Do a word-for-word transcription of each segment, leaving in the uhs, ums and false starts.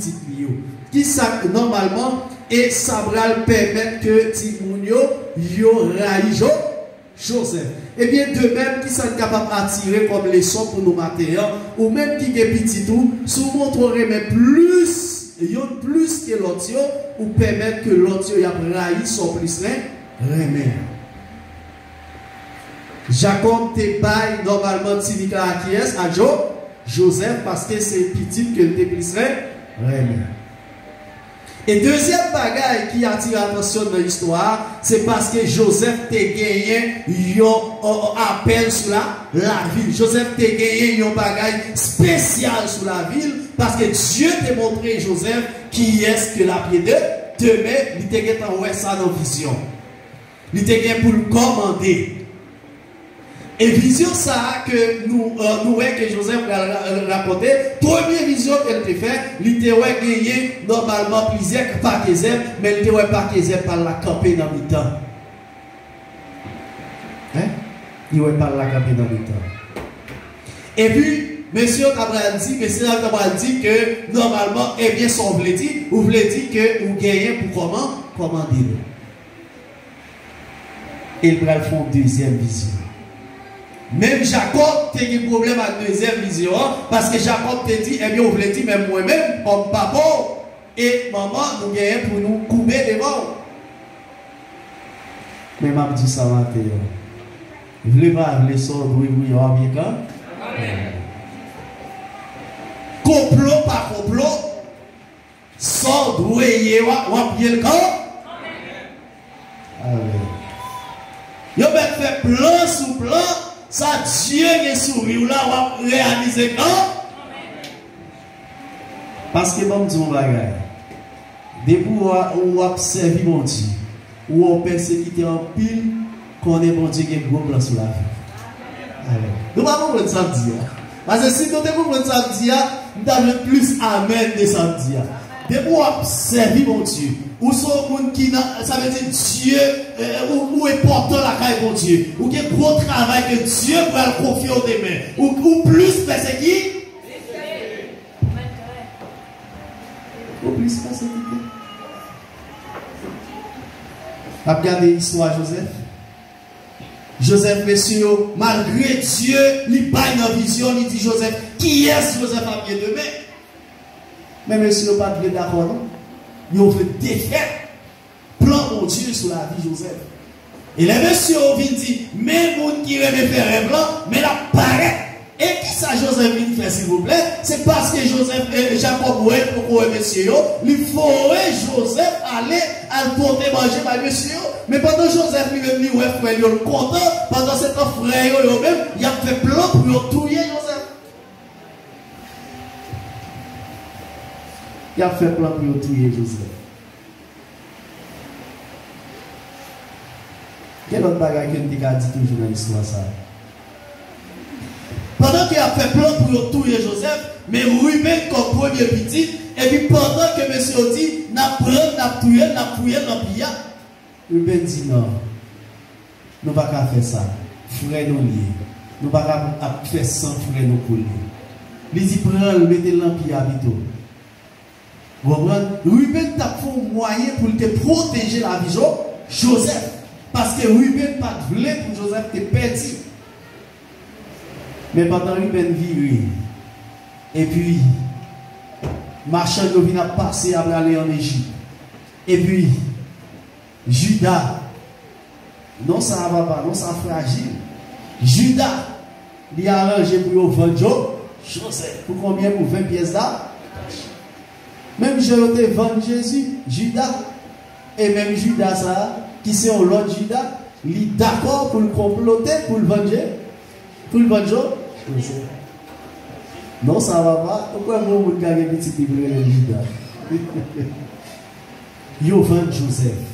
pitit li yo. Kisa k nòmalman, e sa pral pèmèt ke timoun yo, yo rayi Jo-, Jozèf. Ebyen, de menm, kisa n kapab atire kòm leson pou nou maten an? Ou menm ki gen pitit ou, si w montre w renmen plis, youn plis ke lòt yo, ou pèmèt ke lòt yo y ap rayi sa w plis ren-, renmen an. Jakòb te bay nòmalman ti nik la a kiyès? A Jo-, Jozèf, paske se pitit ke l te plis ren-, renmen. E dezyèm bagay ki atire atansyon nan istwa a, se paske Jozèf te genyen yon, yon apèl sou la, lavi l. Jozèf te genyen yon bagay espesyal sou lavi l, paske Dye te montre Jozèf kiyès ke l ap ye de-, demen, li te gentan wè sa nan vizyon. Li te gen pou l kòmande. E vizyon sa a ke nou, eh, nou wè ke Jozèf pral ra-, rakonte, premye vizyon ke l te fè, li te wè genyen nòmalman plizyè pake zèb, men li te wè pake zèb pa l la kanpe nan mitan. Hein? Li wè pa l la kanpe nan mitan. Epi, mesye yo ta pral di, mesye yo ta pral di ke nòmalman, ebyen, sa w vle di, ou vle di ke ou genyen pou kòman, kòmande l. E l pral fè yon dezyèm vizyon. Menm Jakòb te gen pwoblèm ak dezyèm vizyon an, paske Jakòb te di, ebyen, ou vle di, menm mwen menm, kòm papa w e manman, nou genyen pou nou koube devan w. Men m ap di sa maten an. Vle pa vle, sa w dwe, wi, w ap ye kan. Konplo pa konplo, sa w dwe ye, w ap, w ap ye l kan. Amèn. Yo mèt fè plan sou plan, sa Dye gen sou vi w la, w ap reyalize kan. Paske ban m di w yon bagay. Depi w a-, w ap sèvi Bondye, ou wè w pèsekite anpil, konnen Bondye gen gwo plan sou lavi w. Amèn. Nou pa konprann sa m di a. Paske si nou te konprann sa m di a, m ta jwenn plis amèn de sa m di a. Depi w ap sèvi Bondye, ou se yon moun ki nan, sa vle di Dye, eh, ou, ou enpòtan lakay Bondye. Ou gen gwo travay ke Dye pral konfye w demen. Ou, ou plis pèsekite. Ou plis pèsekite. N ap gade istwa Jozèf. Jozèf, mesye yo, malgre Dye, li bay nan vizyon, li di Jozèf, kiyès Jozèf ap ye demen? Men mesye yo pa t vle dakò, non. Yo vle defèt plan Bondye sou lavi Jozèf. E lè mesye yo vin di, men moun ki renmen fè rèv lan, men l ap parèt. E kisa Jozèf vin fè, silvouplè? Se paske Jozèf, eh, Jakòb wè, poko wè mesye yo, li voye Jozèf ale, al pote manje bay mesye yo. Men pandan Jozèf li menm li wè frè l yo, l kontan, pandan se tan frè yo, yo menm, y ap fè plan pou yo touye Jozèf. Y ap fè plan pou yo touye Jozèf. Gen lòt bagay ke n te ka di toujou nan istwa sa a. Pandan ke y ap fè plan pou yo touye Jozèf, men Riben kòm premye pitit, epi pandan ke mesye yo di, n ap pran l, n ap touye l, n ap fouye l nan pi a, Riben di, non, nou pa ka fè sa. Frè nou l ye. Nou pa ka ap fè san frè nou koule. Li di, pran l, mete l nan pi a pito. Ou konprann? Riben t ap fè yon mwayen pou l te pwoteje lavi Jo-, Jozèf. Paske Riben pa t vle pou Jozèf te pèdi. Men pandan Riben vire, epi machann yo vin ap pase, ap prale ann Ejip. Epi, Jida. Non sa a, papa, non sa a frajil. Jida, li aranje pou yo vann Jo-, Jozèf. Pou konbyen? Pou ven pyès da-, menm jan yo te vann Jezi, Jida. E menm Jida sa a, ki se yon lòt Jida, li dakò pou l konplote, pou l vann Je-, pou l vann Jo-, Jozèf. Non sa a, papa, ou kwè yon moun ka gen pitit li pou l rele l Jida? Yo vann Jozèf.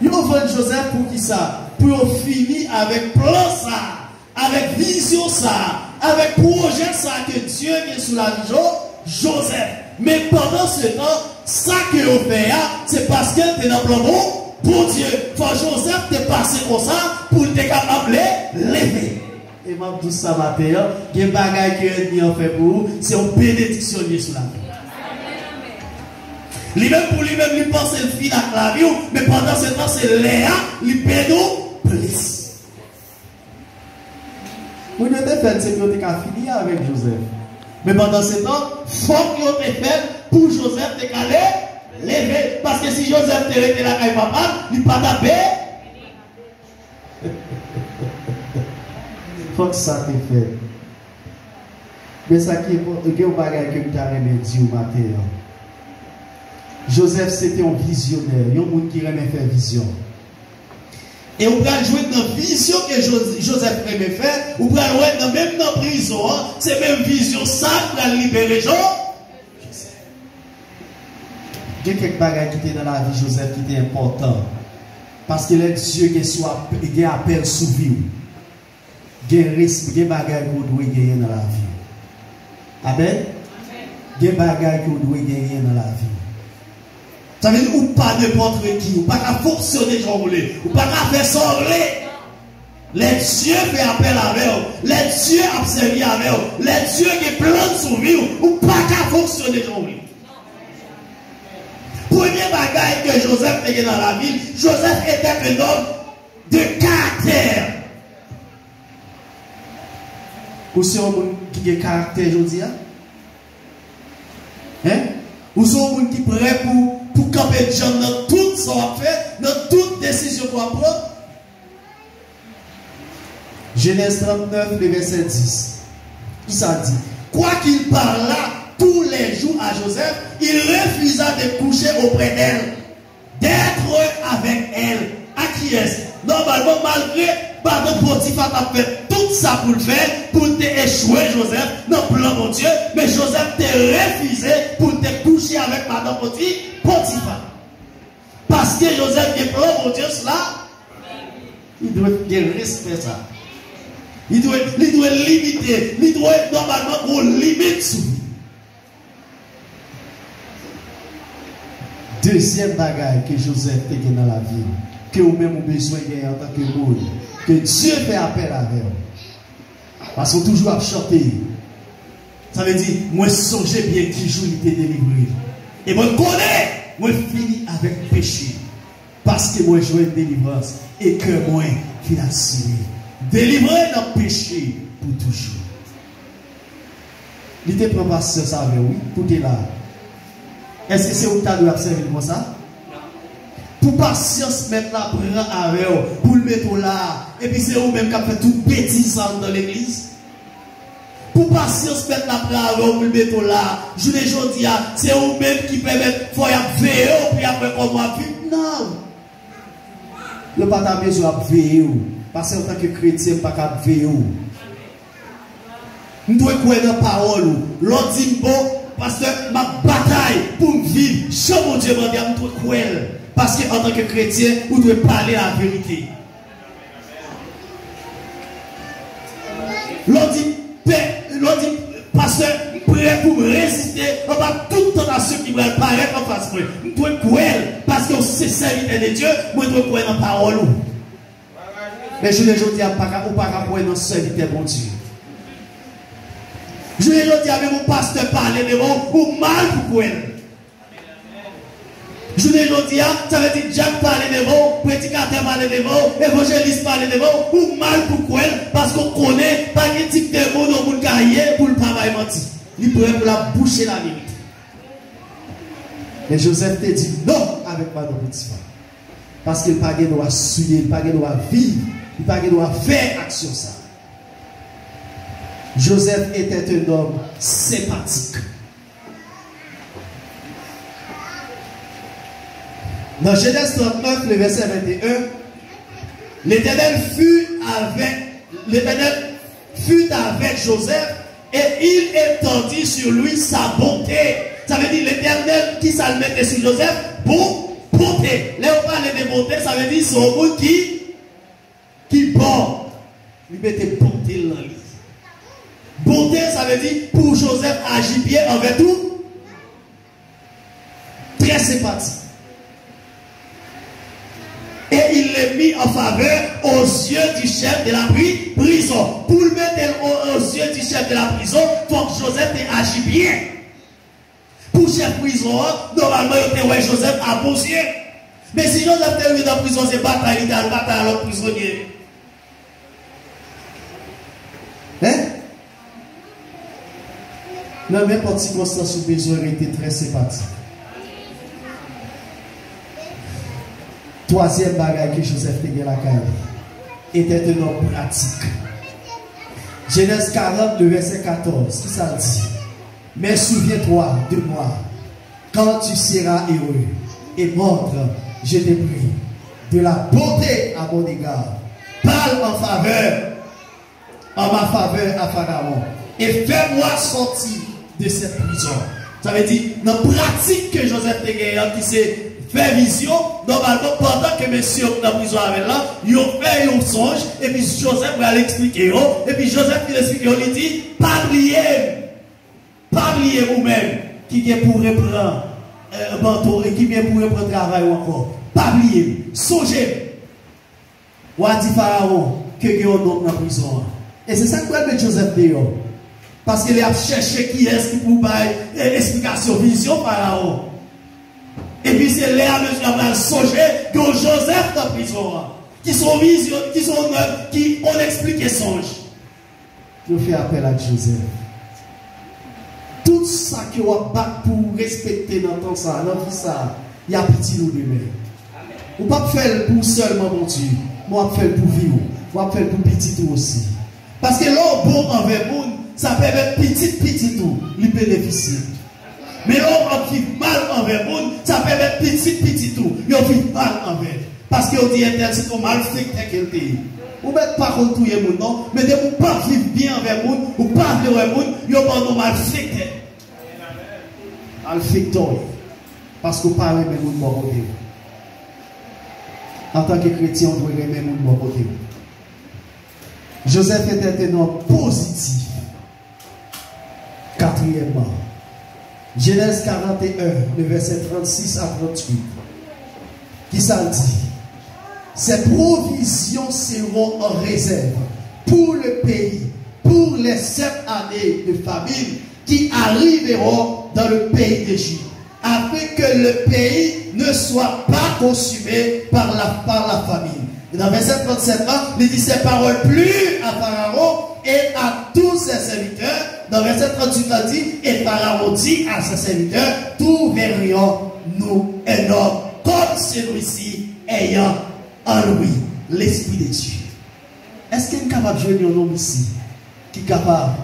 Yo vann Jozèf pou ki sa? Pou yo fini avèk plan sa a, avèk vizyon sa a, avèk pwojè sa a ke Dye gen sou lavi Jo-, Jozèf. Men pandan se tan, sa ke yo fè a, se paske l te nan plan Bon-, Bondye. Fò Jozèf te pase konsa pou l te kapab le-, leve. E m ap di w sa maten an, gen bagay ke ènmi an fè pou ou, se yon benediksyon l ye sou lavi w. Li menm pou li menm, li panse l fini ak lavi w, men pandan se tan, se lè a li pèdi w plis. Moun yo te fè l se pou yo te ka fini avèk Jozèf. Men pandan se tan, fòk yo te fè l pou Jozèf te ka le-, leve. Paske si Jozèf te rete lakay papa l, li pa t ap be-, Fòk sa te fèt. Men sa ki enpò-, gen yon bagay ke m ta renmen di w maten an. Jozèf se te yon vizyonè, yon moun ki renmen fè vizyon. E ou pral jwenn nan vizyon ke Jo-, Jozèf renmen fè, ou pral wè nan menm nan prizon an, se menm vizyon sa k pral libere Jo-, Jozèf. Gen kèk bagay ki te nan lavi Jozèf ki te enpòtan. Paske lè Dye gen sou ap-, gen apèl sou vi w, gen res-, gen bagay ke w dwe genyen nan lavi w. Amèn? Gen bagay ke w dwe genyen nan lavi w. Sa vle di ou pa nenpòt ki, ou pa ka fonksyone jan w vle, ou pa ka fè sa w vle. Lè Dye fè apèl avè w, lè Dye ap sèvi avè w, lè Dye gen plan sou vi w, ou pa ka fonksyone jan w vle. Premye bagay ke Jozèf te gen nan lavi l, Joseph était un homme de caractère. Ou se yon moun ki gen karaktè jodi a? Hein? Ou se yon moun ki prè pou, pou kanpe djanm nan tout sa w ap fè, nan tout desizyon ke w ap pran? Genèse trente-neuf, le verset dix. Kisa l di? Quoiqu'il parlât tous les jours à Joseph, il refusa de coucher auprès d'elle, d'être avec elle. A kiyès? Nòmalman, malgre madan Potifa t ap fè tout sa pou l fè, pou l te echwe Joseph nan plan Bondye, men Joseph te refize pou l te kouche avèk madan Poti-, Potifa. Paske Joseph gen plan Bondye sou la, li dwe gen respè sa. Li dwe, li dwe limite, li dwe nòmalman gen yon limit sou li. Dezyèm bagay ke Joseph te gen nan lavi l, ke ou menm ou bezwen genyen antanke moun, ke Dye fè apèl avè w. Paske w toujou ap chante. Sa vle di, mwen sonje byen ki jou li te delivre. E mwen konnen mwen fini avèk peche. Paske mwen jwenn delivrans e kè mwen fin asire. Delivre nan peche pou toujou. Li te pran pasyans avè w, wi, pou te la. Èske se ou ki ta dwe ap sèvi l konsa? Pou pasyans mèt la pran avè w, pou l mete w la, epi se ou menm k ap fè tout betiz sa anndan legliz? Pou pasyans mèt la pran avè w, pou l mete w la, jounen jodi a, se ou menm ki pèmèt fò y ap veye w, pou y ap wè kòman w ap viv? Non! Yo pa ta bezwen ap veye w, paske antanke kretyen, m pa ka ap veye w. M dwe kwè nan pawòl ou. Lè w di m, bon, pastè, m ap batay pou m viv jan Bondye mande a, m dwe kwè l. Paske antanke kretyen, ou dwe pale laverite. Lè w di, pè, lè w di, pastè, m prè pou m reziste anba tout tantasyon ki pral parèt anfas mwen. M dwe kwè l, paske w se sèvitè de Dye, mwen dwe kwè nan pawòl ou. Men jounen jodi a, m pa ka, ou pa ka kwè nan sèvitè Bondye. Jounen jodi a, menm yon pastè pale devan w, ou mal pou kwè l. Jounen jodi a, sa vle di dyak pale devan w, predikatè pale devan w, evanjelis pale devan w, ou mal pou kwè l, paske w konnen pa gen tip de moun yon moun ka ye pou l pa bay manti. Li prè pou l ap bouche laverite. Men Joseph te di non avèk madan Potifa. Paske l pa gen dwa souye, li pa gen dwa viv, li pa gen dwa fè aksyon sa. Joseph était un homme sympathique. Dans Genèse trente-neuf, le verset vingt et un, l'Éternel fut avec, l'Éternel fut avec Joseph et il étendit sur lui sa bonté. Sa vle di Letènèl, kisa l mete sou Joseph? Bon, bonte. Lè yo pale de bonte, sa vle di se yon moun ki, ki bon. Li mete bonte l nan li. Bonte, sa vle di pou Joseph aji byen anvè tout. Très sympathique. Et il le mit en faveur aux yeux du chef de la pri-, prison. Pou l mete l o, aux yeux du chef de la prison, fòk Joseph te aji byen. Pou chèf prizon an, nòmalman yo te wè Jozèf a bon zye. Men si Jozèf te rive nan prizon, se batay li te al batay a lòt prizonye. Hein? Nan nenpòt sikonstans ou bezwen rete trè senpatik. Twazyèm bagay ke Jozèf te gen lakay li, était un homme pratique. Jenèz karant, le vèsè katòz, ki sa l di? Mais souviens-toi de moi quand tu seras heureux, et montre, je te prie, de la bonté à mon égard. Parle en faveur, en ma faveur à Pharaon, et fais-moi sortir de cette prison. Sa vle di, nan pratik ke Jozèf te genyen an, ki se fè vizyon, nòmalman, pandan ke mesye yo nan prizon avè l lan, yo fè yon sonj, epi Jozèf pral eksplike yo, epi Jozèf fin eksplike yo, li di, pa bliye m. Pa bliye m ou menm ki gen pou reprann, eh, manto e ki gen pou reprann travay ou ankò. Pa bliye m. Sonje m. W a di Farawon ke gen yon nonm nan prizon an. E se sa k pral met Jozèf deyò. Paske li ap chèche kiyès ki pou bay, eh, esplikasyon vizyon Farawon. Epi se lè a mesye a pral sonje gen yon Jozèf nan prizon an. Ki se yon vizyon, ki se yon nonm ki konn eksplike sonj. Yo fè apèl ak Jozèf. Tout sa ke w ap bat pou w respekte nan tan sa a, nan vi sa a, y ap itil ou demen. Ou p ap fè l pou sèlman Bondye, men w ap fè l pou vi w, w ap fè l pou pitit ou osi. Paske lè w bon anvè moun, sa pèmèt pitit pitit ou li benefisye. Men lè w ap viv mal anvè moun, sa pèmèt pitit pitit ou yo viv mal anvè l. Paske yo di entèl se t on malfektè ke l te ye. Ou mèt pa konn touye moun non, men depi w pa viv byen anvè moun, ou pa vle wè moun, yo ban w non malfektè. Malfektè w ye. Paske w pa renmen moun bò kote w. Antanke kretyen, w dwe renmen moun bò kote w. Joseph était un homme positif. Katriyèmman, Jenèz karant e en, le vèsè trannsis a tranntuit. Kisa l di? Ses provisions seront en réserve pour le pays, pour les sept années de famine qui arriveront dans le pays d'Égypte, afin que le pays ne soit pas consumé par la, par la famine. E nan vèsè trannsèt la, li di, ces paroles plurent à Pharaon et à tous ses serviteurs. Nan vèsè tranntuit la di, et Pharaon dit à ses serviteurs, trouverions-nous un homme comme celui-ci ayant en lui l'Esprit de Dieu? Èske n kapab jwenn yon nonm isi ki kapab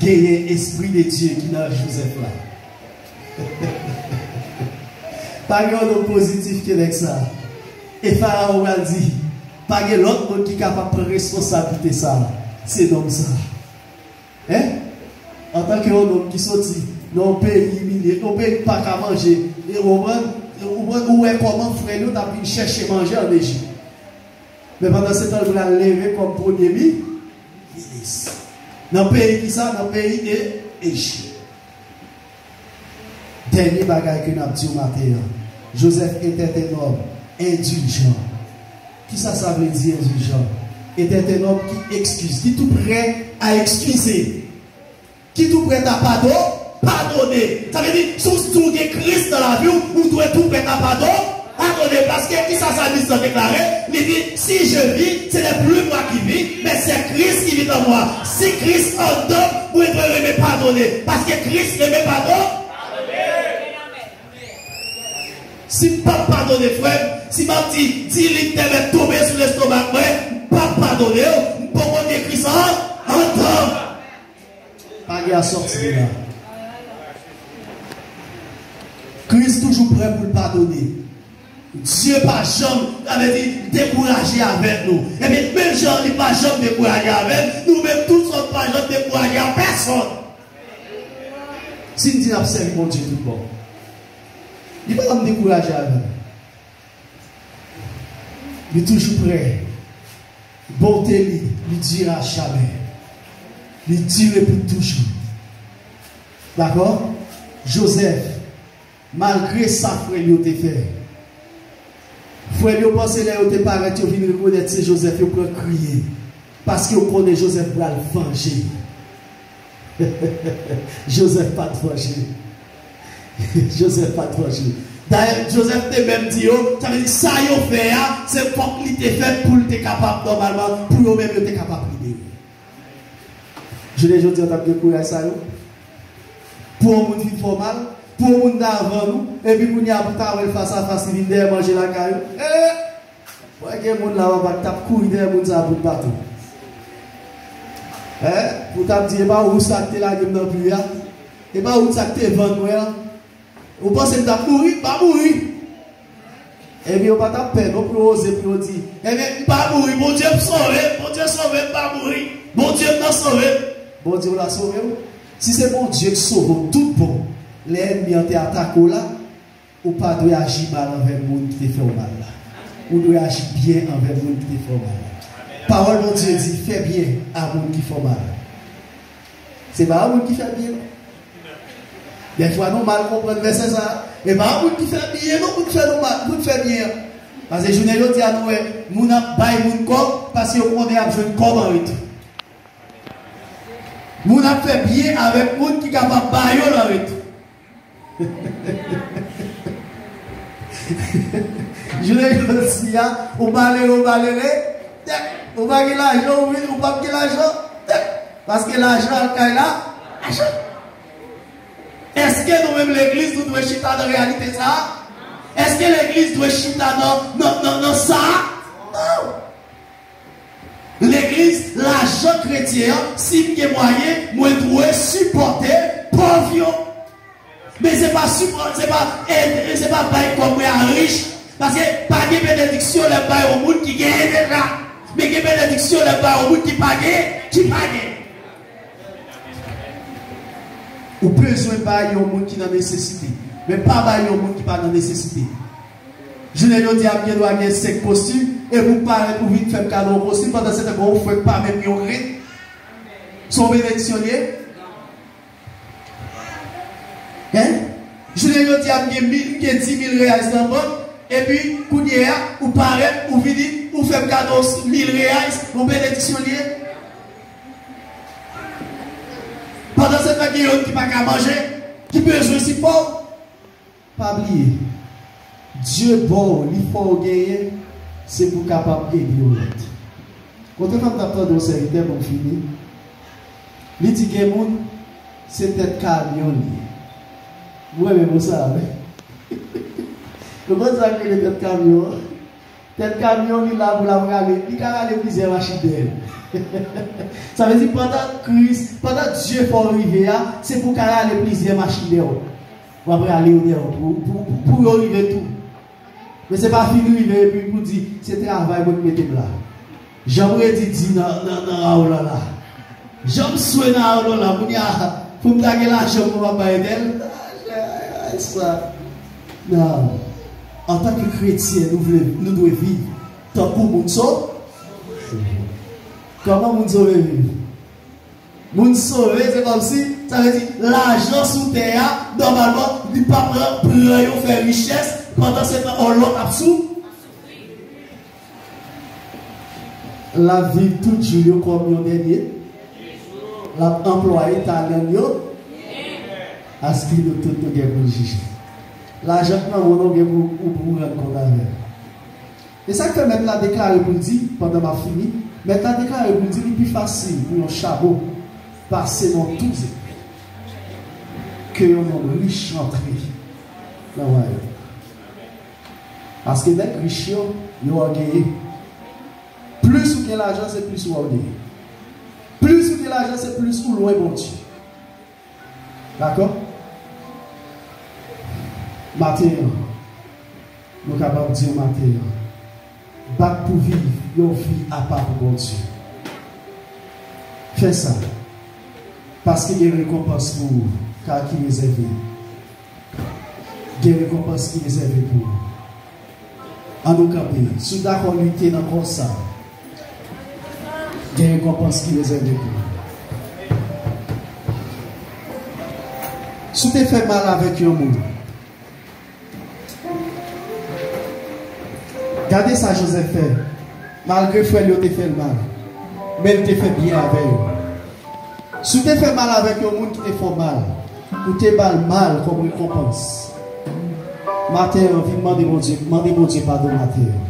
genyen Espri de Dye ki nan Jozèf la? Pa gen yon nonm pozitif ke nèg sa. E Farawon pral di, pa gen lòt moun ki kapab pran responsablite sa. Se nonm sa. Hein? Antanke yon nonm ki soti nan yon peyi imilye, yon peyi ki pa ka manje, e w konprann, e w konprann, ou wè kòman frè l yo t ap vin chèche manje ann Ejip. Men pandansetan, l pral leve kòm premye mi-, minis. Nan peyi kisa? Nan peyi E-, Ejip. Dènye bagay ke n ap di w maten an, Joseph était un homme indulgent. Kisa sa vle di, endiljan? Était un homme qui excuse, ki tou prè a eskize, ki tou prè a pado-, padone. Sa vle di, si w, si w gen Kris nan lavi w, ou dwe tou prè a pado-, padone. Paske kisa salmis lan deklare? Li di, si je vis, ce n'est plus moi qui vis, mais c'est Christ qui vit en moi. Si Kris anndan m, mwen dwe renmen padone. Paske Kris renmen pado-, Si m p ap padone frè m, si m ap di, di li te mèt tonbe sou lestomak mwen, m p ap padone w, m poko gen Kris an, anndan m. Pa gen asòti de la. Kris toujou prè pou l padone. Dye pa janm, sa vle di, dekouraje avèk nou. Ebyen, menm jan li pa janm dekouraje avè m, nou menm tou, nou pa janm dekouraje a pèsonn. Si n di n ap sèvi Bondye tout bon, li pa janm dekouraje avè nou. Li toujou prè. Bonte li, li dire a jamè. Li dire pou toujou. Dakò? Jozèf, malgre sa frè l yo te fè, frè l yo panse lè yo te parèt, yo vin rekonèt se Jozèf, yo pran kriye. Paske yo konnen Jozèf pral vanje. Jozèf pa t vanje. Joseph pa t fòse. Dayè, Joseph te menm di yo, sa vle di sa yo fè a, se fòk li te fèt pou l te kapab nòmalman, pou yo menm yo te kapab libere. Jounen jodi an, t ap gen kouraj sa yo? Pou yon moun fin fè w mal, pou yon moun t avan nou, epi kounye a pou ta wè l fas a fas, li vin dèyè manje lakay ou. Eh! Wè gen moun la w ap t ap kouri dèyè moun sa a bout baton. Hein? Pou t ap di, e pa ou sa k te lage m nan pli a? E pa ou sa k te vann mwen an? Ou panse m t ap mouri? M pa mouri. Ebyen, yo pa t ap pè non pou yo oze pou yo di, ebyen, m pa mouri, Bondye sove m, Bondye sove m, m pa mouri, Bondye m nan sove m. Bondye w la sove w? Si se Bondye k sove w tout bon, lè ènmi an te atake w la, ou pa dwe aji mal anvè moun ki te fè w mal la. Ou dwe aji byen anvè moun ki te fè w mal la. Pawòl Bondye di, fè byen a moun ki fè w mal. Se pa a moun ki fè byen non. Dèfwa nou mal konprann vèsè sa a. E pa a moun ki fè byen non, moun fè nou mal, moun fè byen an. Paske jounen jodi a nou wè, moun ap bay moun kòb paske yo konnen y ap jwenn kòb an retou. Moun ap fè byen avèk moun ki kapab ba yo l an retou. Jounen jodi a, ou malere, ou malere, tèk, ou pa gen lajan, ou vin, ou p ap gen lajan, tèk, paske lajan al kay la, lajan. Èske nou menm legliz, nou dwe chita nan reyalite sa a? Èske legliz dwe chita nan, nan, nan, nan sa a? Non! Legliz, lajan kretyen an, si m gen mwayen, mwen dwe sipòte pòv yo. Men se pa sipò-, se pa ede, se pa bay kòb mwen a rich. Paske pa gen benediksyon lè m bay yon moun ki genyen deja. Men gen benediksyon lè m bay yon moun ki pa gen, ki pa gen. Ou bezwen bay yon moun ki nan nesesite. Men pa bay yon moun ki pa nan nesesite. Jounen jodi a, m gen dwa gen senk kostim, epi ou parèt ou vin fè m kado yon kostim, pandan se tan gen yon frè k pa menm gen yon rent. Se yon benediksyon li ye? Hein? Jounen jodi a, m gen mil, m gen dis mil reyais nan bank, epi kounye a, ou parèt, ou vini, ou fè m kado mil reyais, yon benediksyon li ye? Pandan se tan gen youn ki pa ka manje, ki bezwen sipò w, pa bliye, Dye ba w, li fè w genyen, se pou w kapab ede yon lòt. Kote fè m t ap tande yon sèvitè, bon, m fini. Li di gen moun, se tèt kamyon li ye. Mwen renmen mo sa a, wi. Nou konn sa k rele tèt kamyon an? Tèt kamyon li la pou l ap rale, li ka rale plizyè machin dèyè l. Sa vle di pandan Kris, pandan Dye fè w rive a, se pou w ka rale plizyè machin dèyè w. W ap rale yo dèyè w pou, pou, pou, pou yo rive tou. Men se pa fin rive epi pou di, se travay mwen k mete m la. Jan m redi di nan, nan, nan Raoul la. Jan m swe nan Raoul la, kounye a, pou m ta gen lajan pou m ap bay entèl. Ay, sa. Non. Antanke kretyen, nou vle, nou dwe viv tankou moun so-, kòman moun sove viv? Moun sove, se kòmsi, sa vle di, lajan sou tè a, nòmalman, li pa pran, pran yo fè richès, pandan se tan yon lòt ap sou-, l ap viv tout jou yo kòm yon dènye, l ap anplwaye talan yo, paske nou tout nou gen pou n jije. Lajan k nan men w, ou gen pou, ou pou rann kont avè l. E sa k fè mèt la deklare pou l di, pandan m ap fini, mèt la deklare pou l di li pi fasil pou yon chamo pase nan yon tou zepè ke yon nonm rich rantre nan wayòm. Paske nèg rich yo, yo ògeye. Plis ou gen lajan, se plis ou ògeye. Plis ou gen lajan, se plis ou lwen Bondye. Dakò? Maten an, nou kapab di w maten an, bat pou viv yon vi apa pou Bondye. Fè sa, paske gen rekonpans pou ou, ka ki rezève. Gen rekonpans ki rezève pou ou. Ann nou kanpe. Si w dakò lite nan kò sa, gen rekonpans ki rezève pou ou. Si w te fè mal avèk yon moun, gade sa Jozèf fè. Malgre frè l yo te fè l mal, men l te fè byen avè yo. Si w te fè mal avèk yon moun ki te fè w mal, Ou te ba l mal kòm rekonpans. Maten an, vin mande Bondye, mande Bondye padon maten an.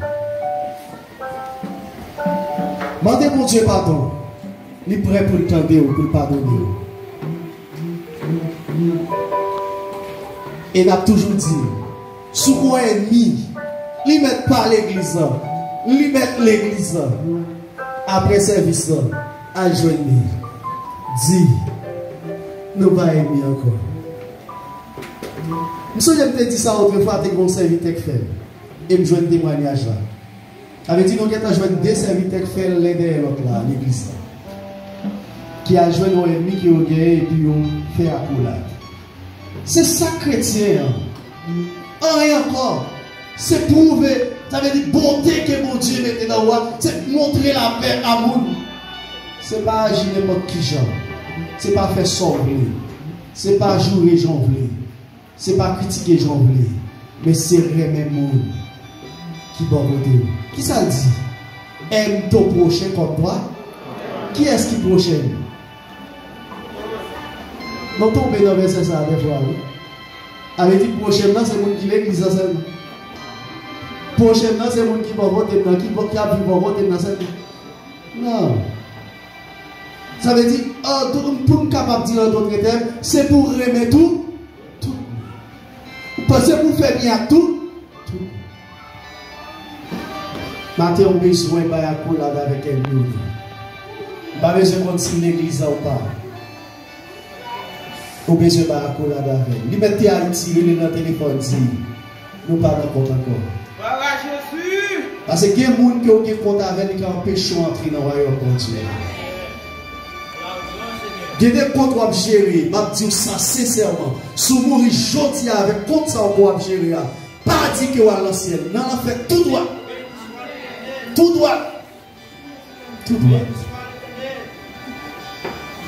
Mande Bondye padon. Li prè pou l tande w, pou l padone w. E n ap toujou di, si w gen yon ènmi, li mèt pa legliz la, li mèt legliz la. Apre sèvis la, al jwenn li. Di, nou pa ènmi ankò. M sonje m te di sa otrefwa, te gen yon sèvitè k fè l. E m jwenn temwayaj la. Sa vle di nou gentan jwenn de sèvitè k fè l len dèyè lòt la, legliz la. Ki al jwenn yon ènmi ke yo genyen epi yo fè akolad. Se sa kretyen an. Anyen ankò. Se pwouve, sa vle di bonte ke Bondye mete nan ou a, se montre lapè a moun. Se pa aji nenpòt ki jan. Se pa fè sa w vle. Se pa joure jan w vle. Se pa kritike jan w vle. Men se renmen moun ki bò kote w. Kisa l di? Aime ton prochain comme toi. Kiyès ki pwochen m? Nou tonbe nan vèsè sa a dèfwa, wi. Sa vle di pwochen m nan se moun ki legliz la sèlman. Pwochen m nan se moun ki bò kote m nan, ki, ki ap viv bò kote m nan sèlman. Non. Sa vle di, an, pou, pou m kapab di an dòt tèm, se pou w renmen tou, tout moun. Ou panse pou w fè byen ak tout, tout moun. Maten, ou bezwen bay akolad avèk ènmi w yo. Ou pa bezwen konn si l legliz la ou pa. Ou bezwen bay akolad avè l. Li mèt te Ayiti, rele l nan telefòn, di, nou pa nan kont ankò. Glwa a Jezi! Paske gen moun ke w gen kont avè l, li ka anpeche w antre nan wayòm Bondye a. Gen de kont w ap jere, m ap di w sa sensèman. Si w mouri jodi a avèk kont sa w ke w ap jere a, pa di ke w al nan syèl. Nan lanfè tou dwat. Tou dwat. Tou dwat.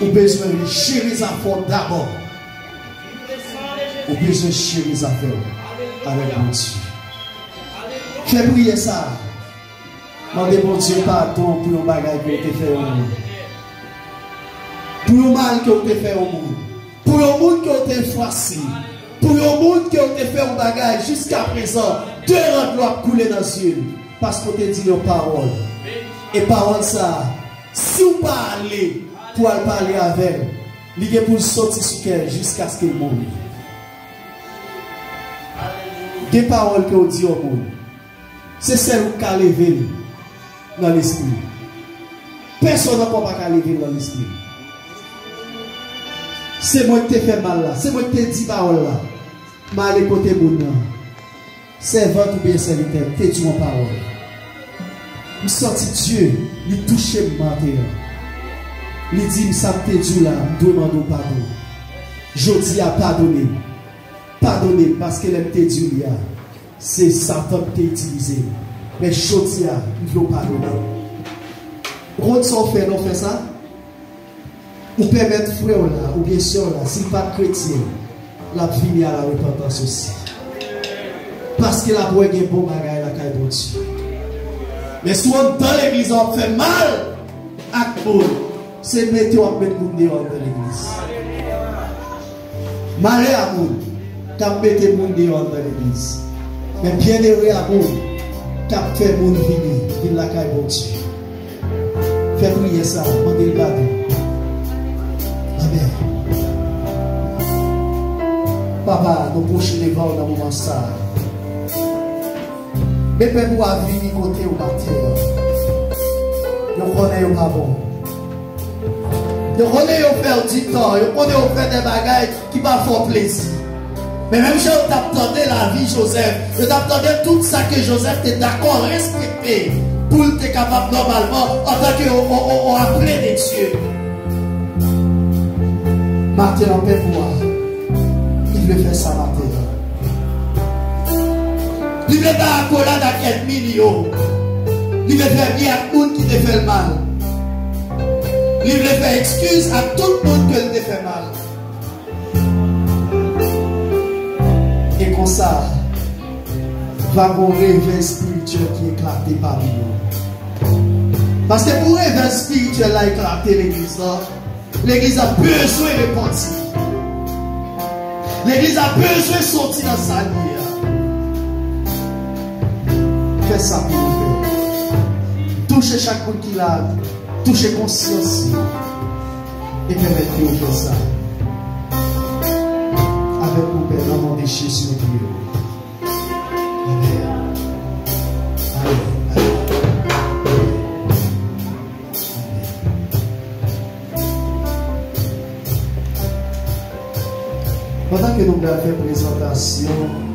Ou bezwen jere zafè w dabò. Ou bezwen jere zafè w avèk Bondye. Fè priyè sa a. Mande Bondye padon pou yon bagay ke w te fè yon moun. Pou yon mal ke w te fè yon moun. Pou yon moun ke w te fwase. Pou yon moun ke w te fè yon bagay jiskaprezan, de rant dlo ap koule nan zye l. Paske w te di l yon pawòl. E pawòl sa a, si w pa ale pou w al pale avè l, li gen pou l soti sou kè l jiskaske l mouri. Gen pawòl ke w di yon moun, se sèl ou k ka leve l nan lespri. Pèsonn ankò pa ka leve l nan lespri. Se mwen k te fè mal la, se mwen k te di pawòl la. M ale kote moun nan. Sèvant oubyen sèvitè, m te di w yon pawòl. M santi Dye, li touche m maten an. Li di m sa m te di w la, m dwe mande w padon. Jodi a, padone m. Padone m, paske lè m te di w li a, se Satan k te itilize m. Men jodi a, m vle w padone m. Ou konn sa w fè lè w fè sa? Ou pèmèt frè w la oubyen sè w la, si l pa t kretyen, l ap vini a la repantans osi. Paske l ap wè gen bon bagay lakay Bondye. Men si w anndan legliz la, w ap fè mal ak moun, se mete w ap met moun deyò anndan legliz. Malè a moun k ap mete moun deyò anndan legliz. Men byennere a moun k ap fè moun vini, vin lakay Bondye. Fè priyè sa a, mande l padon. Amèn. Papa, nou pwoche devan w nan moman sa a. Men pèp ou a vini kote w maten an. Yo konnen yo pa bon. Yo konnen yo fè w di tò, yo konnen yo fè de bagay ki pa fè w plezi. Men menm jan yo t ap tande lavi Jozèf, yo t ap tande tout sa ke Jozèf te dakò respekte pou l te kapab nòmalman antanke yon, yon, yon, yon aple de Dye. Maten an, pèp ou a, li vle fè sa maten an. Li vle bay akolad ak ènmi li yo. Li vle fè byen ak moun ki te fè l mal. Li vle fè ekskiz ak tout moun ke l te fè mal. E konsa, va gon revè espirityèl ki eklate pami nou. Paske pou revè espirityèl la eklate legliz la, legliz la bezwen repanti. Legliz la bezwen soti nan sa l ye a. Fè sa pou nou, Pè. Touche chak moun ki la, touche konsyans yo. E pèmèt ke yo fè sa. Avèk ou, Pè, nan non de Jezi, nou priye. Amèn. Amèn. Amèn. Pandan ke nou pral fè prezantasyon,